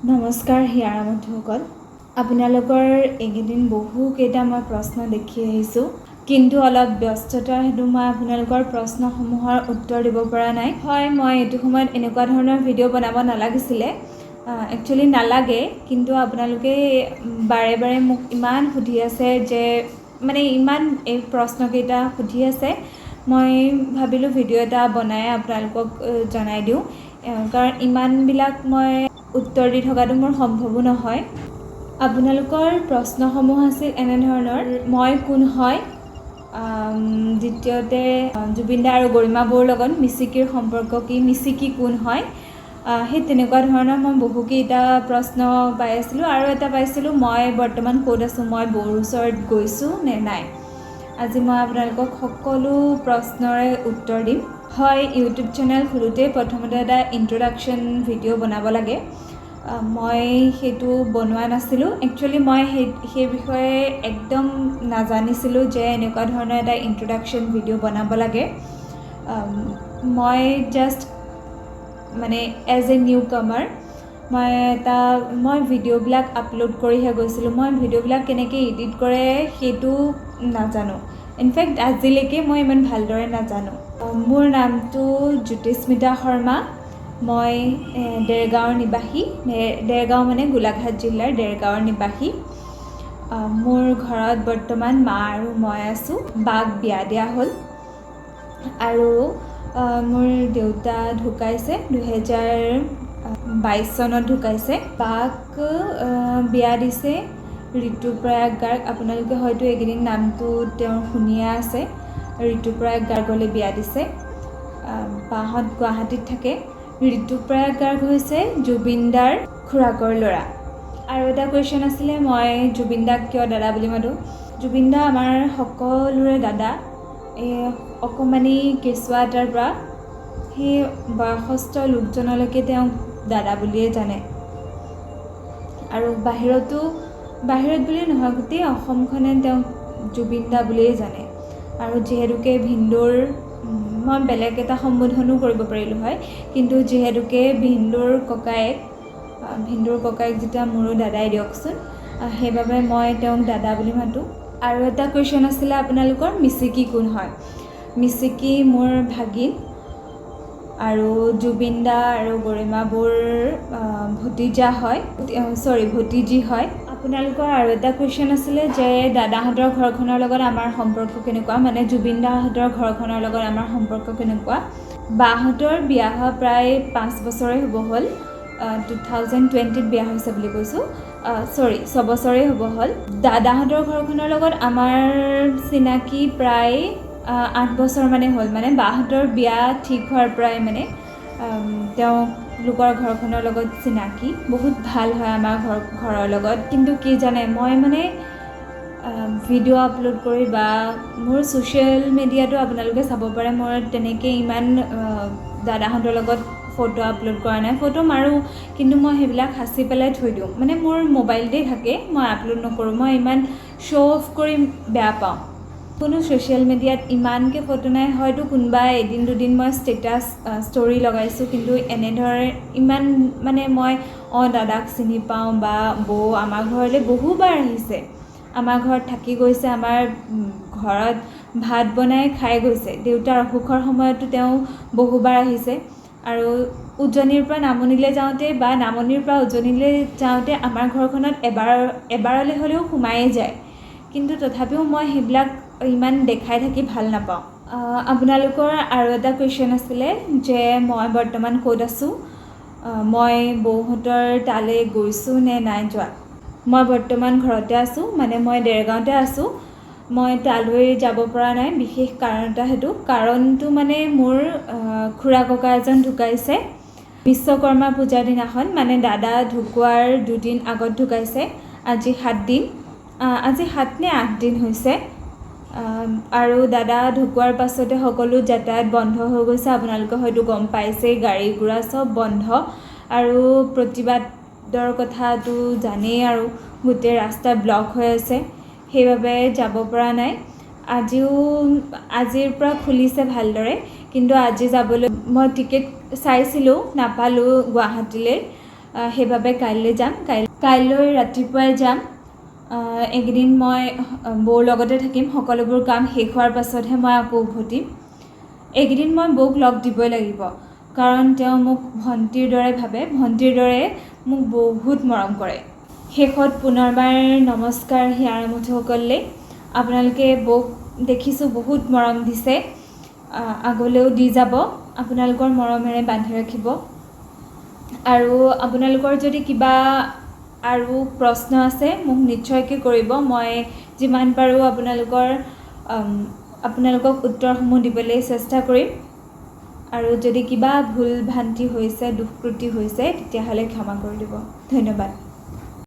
নমস্কাৰ হিয়াৰ বন্ধুসকল, আপোনালোকৰ এইকেইদিন বহুকেইটা মই প্ৰশ্ন দেখি আহিছোঁ, কিন্তু অলপ ব্যস্ততাৰ হেতু মই আপোনালোকৰ প্ৰশ্নসমূহৰ উত্তৰ দিব পৰা নাই। হয়, মই এইটো সময়ত এনেকুৱা ধৰণৰ ভিডিঅ' বনাব নালাগিছিলে, একচুৱেলি নালাগে, কিন্তু আপোনালোকে বাৰে বাৰে মোক ইমান সুধি আছে যে মানে ইমান এই প্ৰশ্নকেইটা সুধি আছে, মই ভাবিলোঁ ভিডিঅ' এটা বনাই আপোনালোকক জনাই দিওঁ, কাৰণ ইমানবিলাক মই উত্তৰ দি থকাটো মোৰ সম্ভৱো নহয়। আপোনালোকৰ প্ৰশ্নসমূহ আছিল এনেধৰণৰ: মই কোন হয়, দ্বিতীয়তে জুবিন দা আৰু গৰিমা বৌৰ লগত মিচিকিৰ সম্পৰ্ক কি, মিচিকি কোন হয়, সেই তেনেকুৱা ধৰণৰ মই বহুকেইটা প্ৰশ্ন পাই আছিলোঁ। আৰু এটা পাইছিলোঁ, মই বৰ্তমান ক'ত আছোঁ, মই বৌৰ ওচৰত গৈছোঁ নে নাই। আজি মই আপোনালোকক সকলো প্ৰশ্নৰে উত্তৰ দিম। হয়, ইউটিউব চেনেল খোলোঁতেই প্ৰথমতে এটা ইণ্ট্ৰডাকশ্যন ভিডিঅ' বনাব লাগে, মই সেইটো বনোৱা নাছিলোঁ। একচুৱেলি মই সেই বিষয়ে একদম নাজানিছিলোঁ যে এনেকুৱা ধৰণৰ এটা ইণ্ট্ৰডাকশ্যন ভিডিঅ' বনাব লাগে। মই জাষ্ট মানে এজ এ নিউ কামাৰ মই ভিডিঅ'বিলাক আপলোড কৰিহে গৈছিলোঁ। মই ভিডিঅ'বিলাক কেনেকৈ এডিট কৰে সেইটো নাজানো, ইনফেক্ট আজিলৈকে মই ইমান ভালদৰে নাজানো। মোৰ নামটো জ্যোতিস্মিতা শৰ্মা, মই দেৰগাঁৱৰ নিবাসী। দেৰগাঁও মানে গোলাঘাট জিলাৰ দেৰগাঁৱৰ নিবাসী। মোৰ ঘৰত বৰ্তমান মা আৰু মই আছোঁ। বাক বিয়া দিয়া হ'ল আৰু মোৰ দেউতা ঢুকাইছে, 2022 চনত ঢুকাইছে। বাক বিয়া দিছে ঋতুপ্ৰয়াগ গাৰ্গ। আপোনালোকে হয়তো এইকেইদিন নামটো তেওঁৰ শুনিয়ে আছে। ঋতুপ্ৰয়াগ গাৰ্গলৈ বিয়া দিছে। বাহঁত গুৱাহাটীত থাকে। ঋতুপ্ৰয়াগ গাৰ্গ হৈছে জুবিন দাৰ খুৰাকৰ ল'ৰা। আৰু এটা কুৱেশ্যন আছিলে, মই জুবিন দাক কিয় দাদা বুলি মাতোঁ। জুবিন দা আমাৰ সকলোৰে দাদা। এই অকণমানি কেঁচুৱা এটাৰ পৰা সেই বয়সস্থ লোকজনলৈকে তেওঁক দাদা বুলিয়ে জানে। আৰু বাহিৰতো, বাহিৰত বুলিয়ে নহয়, গোটেই অসমখনে তেওঁক জুবিন দা বুলিয়েই জানে। আৰু যিহেতুকে ভিনদেউৰ, মই বেলেগ এটা সম্বোধনো কৰিব পাৰিলোঁ হয়, কিন্তু যিহেতুকে ভিনদেউৰ ককায়েক, ভিনদেউৰ ককায়েক যেতিয়া মোৰো দাদাই দিয়কচোন, সেইবাবে মই তেওঁক দাদা বুলি মাতোঁ। আৰু এটা কুৱেশ্যন আছিলে আপোনালোকৰ, মিচিকি কোন হয়। মিচিকি মোৰ ভাগিন আৰু জুবিন দা আৰু গৰিমা বৌৰ ভতিজা হয়, চৰি ভতিজী হয়। আপোনালোকৰ আৰু এটা কুৱেশ্যন আছিলে যে দাদাহঁতৰ ঘৰখনৰ লগত আমাৰ সম্পৰ্ক কেনেকুৱা, মানে জুবিন দাহঁতৰ ঘৰখনৰ লগত আমাৰ সম্পৰ্ক কেনেকুৱা। বাহঁতৰ বিয়া হোৱা প্ৰায় 5 বছৰেই হ'ব হ'ল, 2020ত বিয়া হৈছে বুলি কৈছোঁ, চৰি 6 বছৰেই হ'ব হ'ল। দাদাহঁতৰ ঘৰখনৰ লগত আমাৰ চিনাকি প্ৰায় 8 বছৰ মানেই হ'ল, মানে বাহঁতৰ বিয়া ঠিক হোৱাৰ পৰাই মানে তেওঁলোকৰ ঘৰখনৰ লগত চিনাকি। বহুত ভাল হয় আমাৰ ঘৰৰ লগত। কিন্তু কি জানে, মই মানে ভিডিঅ' আপলোড কৰি বা মোৰ ছ'চিয়েল মিডিয়াটো আপোনালোকে চাব পাৰে, মই তেনেকৈ ইমান দাদাহঁতৰ লগত ফটো আপলোড কৰা নাই। ফটো মাৰোঁ, কিন্তু মই সেইবিলাক সাঁচি পেলাই থৈ দিওঁ, মানে মোৰ মোবাইলতেই থাকে, মই আপলোড নকৰোঁ। মই ইমান শ্ব' অফ কৰি বেয়া পাওঁ। কোনো ছ'চিয়েল মিডিয়াত ইমানকৈ ফটো নাই, হয়তো কোনোবা এদিন দুদিন মই ষ্টেটাছ ষ্টৰি লগাইছোঁ, কিন্তু এনেদৰে ইমান মানে মই দাদাক চিনি পাওঁ বা বৌ আমাৰ ঘৰলৈ বহুবাৰ আহিছে, আমাৰ ঘৰত থাকি গৈছে, আমাৰ ঘৰত ভাত বনাই খাই গৈছে। দেউতাৰ অসুখৰ সময়তো তেওঁ বহুবাৰ আহিছে। আৰু উজনিৰ পৰা নামনিলৈ যাওঁতে বা নামনিৰ পৰা উজনিলৈ যাওঁতে আমাৰ ঘৰখনত এবাৰলৈ হ'লেও সোমায়ে যায়, কিন্তু তথাপিও মই সেইবিলাক ইমান দেখাই থাকি ভাল নাপাওঁ। আপোনালোকৰ আৰু এটা কুৱেশ্যন আছিলে যে মই বৰ্তমান ক'ত আছোঁ, মই বৌহঁতৰ তালৈ গৈছোঁ নে নাই যোৱা। মই বৰ্তমান ঘৰতে আছোঁ, মানে মই দেৰগাঁৱতে আছোঁ। মই তালৈ যাব পৰা নাই, বিশেষ কাৰণ এটা, সেইটো কাৰণটো মানে মোৰ খুৰা ককা এজন ঢুকাইছে বিশ্বকৰ্মা পূজাৰ দিনাখন, মানে দাদা ঢুকোৱাৰ দুদিন আগত ঢুকাইছে। আজি 7 দিন, আজি 7 নে 8 দিন হৈছে। আৰু দাদা ঢুকোৱাৰ পাছতে সকলো যাতায়াত বন্ধ হৈ গৈছে, আপোনালোকে হয়তো গম পাইছেই, গাড়ী ঘোঁৰা চব বন্ধ। আৰু প্ৰতিবাদৰ কথাটো জানেই আৰু, গোটেই ৰাস্তা ব্লক হৈ আছে, সেইবাবে যাব পৰা নাই। আজিৰ পৰা খুলিছে ভালদৰে, কিন্তু আজি যাবলৈ মই টিকেট চাইছিলোঁ, নাপালোঁ গুৱাহাটীলৈ। সেইবাবে কাইলৈ যাম। কাইলৈ ৰাতিপুৱাই যাম। এইকেইদিন মই বৌৰ লগতে থাকিম। সকলোবোৰ কাম শেষ হোৱাৰ পাছতহে মই আকৌ উভতিম। এইকেইদিন মই বৌক লগ দিবই লাগিব, কাৰণ তেওঁ মোক ভণ্টিৰ দৰে ভাবে, ভণ্টিৰ দৰে মোক বহুত মৰম কৰে। শেষত পুনৰবাৰ নমস্কাৰ হিয়াৰ আমঠুসকললৈ। আপোনালোকে বৌক দেখিছোঁ বহুত মৰম দিছে, আগলৈও দি যাব, আপোনালোকৰ মৰমেৰে বান্ধি ৰাখিব। আৰু আপোনালোকৰ যদি কিবা আৰু প্ৰশ্ন আছে, মোক নিশ্চয়কৈ কৰিব। মই যিমান পাৰোঁ আপোনালোকক উত্তৰসমূহ দিবলৈ চেষ্টা কৰিম। আৰু যদি কিবা ভুল ভ্ৰান্তি হৈছে, দোষ ত্ৰুটি হৈছে, তেতিয়াহ'লে ক্ষমা কৰি দিব। ধন্যবাদ।